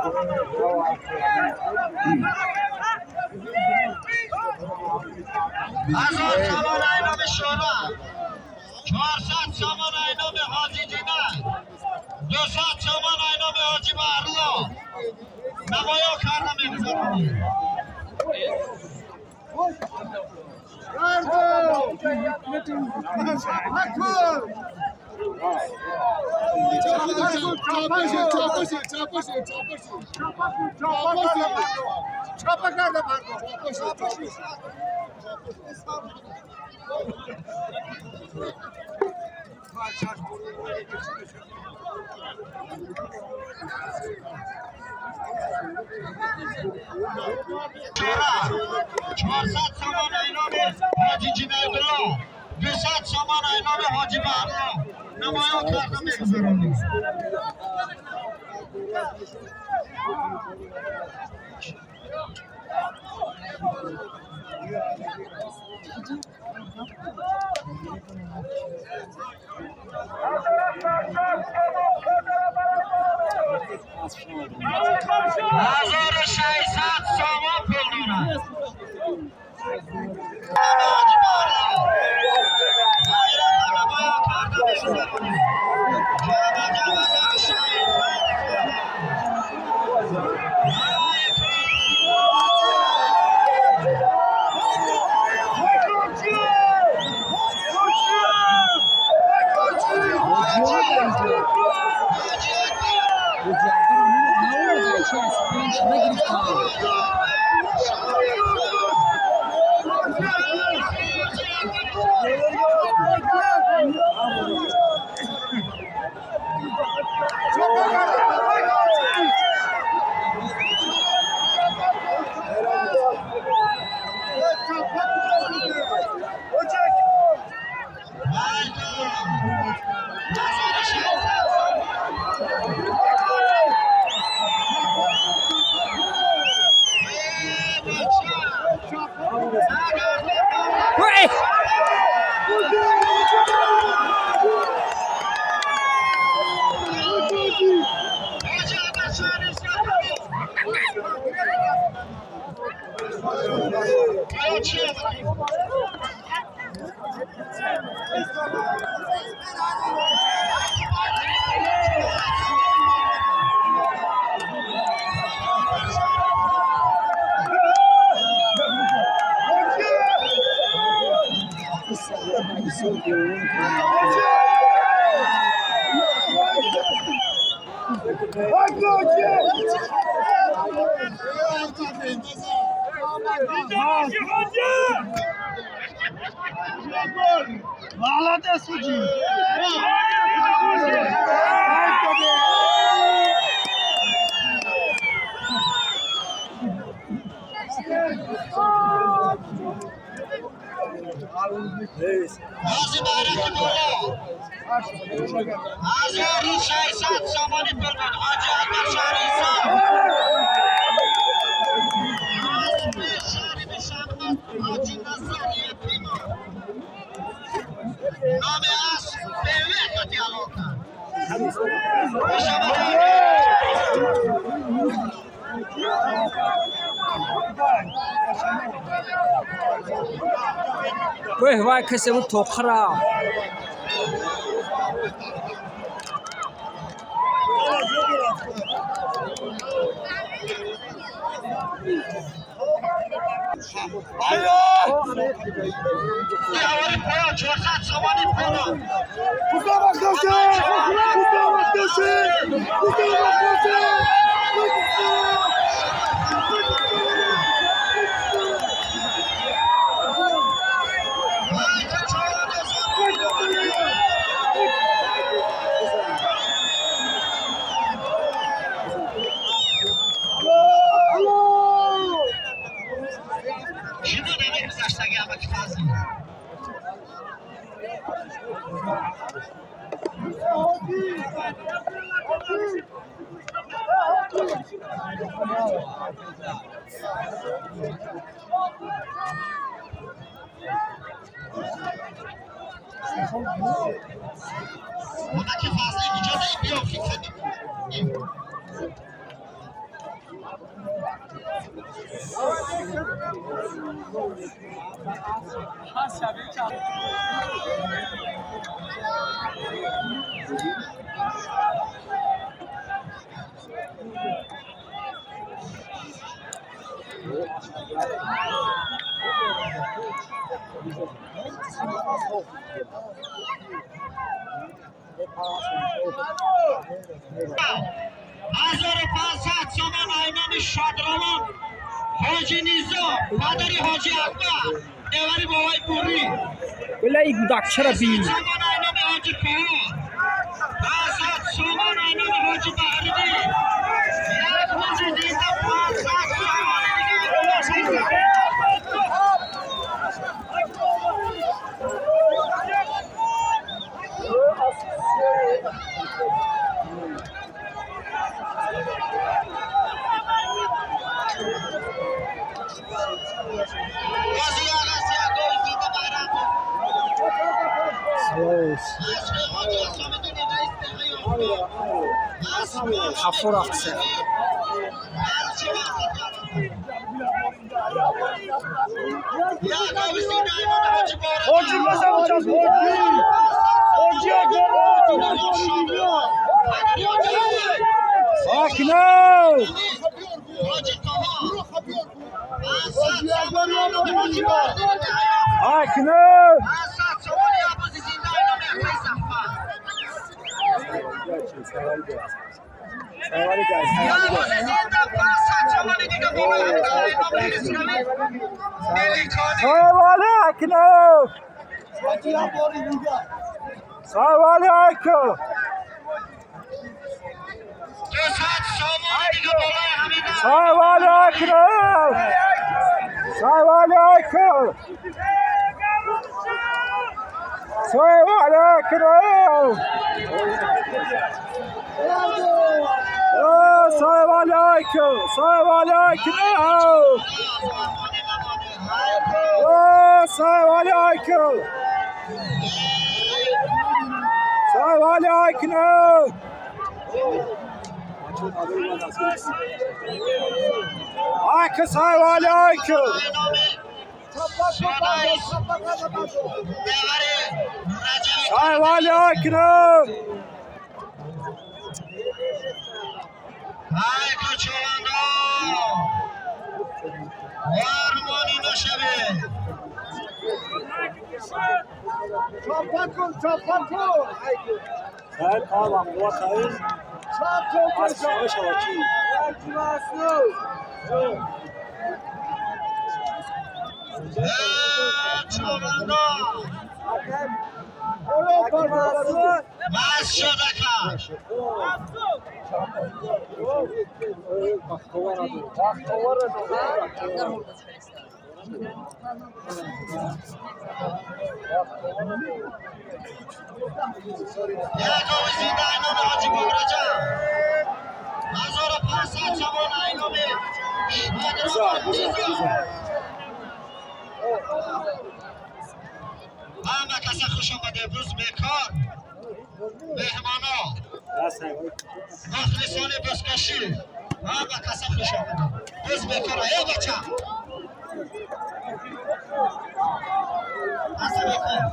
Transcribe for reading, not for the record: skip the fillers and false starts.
1000 сомон айноми Шона, 400 сомон айноми Ҳоҷи Ҷина, 200 сомон айноми Ҳоҷи Баҳрулло. Намоён карда мегузаронем. چاپه کرده مردم. Шора, 400 сомон айноми Ҳоҷи Ҷинаятулло, 200 сомон айноми Ҳоҷи Баҳрулло. Намоён карда мегузаронем. 1600 сомон пул дорад ҳоҷи Баҳрулло. Намоён карда мегузаронем. Ҷама ҷам 1600 сомон. Ҳози байрақи боло 1600 сомонӣ пул буд. Ҳоҷи Акбар, шаҳри Ҳисор, шаҳри Душанбе, Ҳоҷи Назар Ятимов. Номи асп бевеқати алоқа. Хуш омадед. Вай, вай, касе буд тоқара. Аввали поён 400 сомонӣ пул. Куда бахтоше? Куда бахтоше? Куда бахтоше? Чӣ буд ҳамин гузаштаги, амаки Фазл? Амаки Фазл, иҷозаи биё, ки. 1500 сомон айноми Шодравон Ҳоҷи Низом, падари Ҳоҷи Акбар, девари бобои Пурӣ. Била и гудакчара бин. Сомон айноми Ҳоҷи Қоҳор. 500 сомон айноми Ҳоҷи Баҳриддин. Як рӯзи зинда 500 сомони дигар. Бози як аст, як гови зинда байрам буд. Асби Ҳоҷи Ҳасомиддини раис деҳаи Офтоб. Асби Хафо рафтсе. Як гови зинда айноми Ҳоҷи Бораҷон. Ҳоҷи базан учас, ҳоҷи! Ҳоҷи Акбар! Акнун! Ҳоҷи Қоҳор. 500 сомон айноми Ҳоҷи Баҳриддини деҳаи Офтоб. Акнун! 500 сомони абузи зинда айноми Акаи Зафар. Абузи зинда 500 сомони дига болои ҳамин айноми Исроил Меликони. Салом алайкум! Ҳоҷи як бори дигар. Салом алайкум! 200 сомони дига болои ҳамин. Салом алайкум! Салом алайкум! Салом алайкум! Салом алайкум! Салом алайкум! Салом алайкум! Салом алайкум! Ака, салом алайкум! Девари Раҷаби. Салом алайкум! Ай кӯчавандо, армонӣ нашавед. Чапа кун, чапа кун! Чап кун, чап! Чавандо. Бас шуд, ака. Як ови зинда айноми Ҳоҷи Бобраҷаб, 1500 сомон айноми Шодравон Низом. Ҳама каса хуш омаде, буз бекор, меҳмоно, мухлисони бузкашӣ, ҳама каса хуш омаде. Буз бекора, э бача. Аса бекор.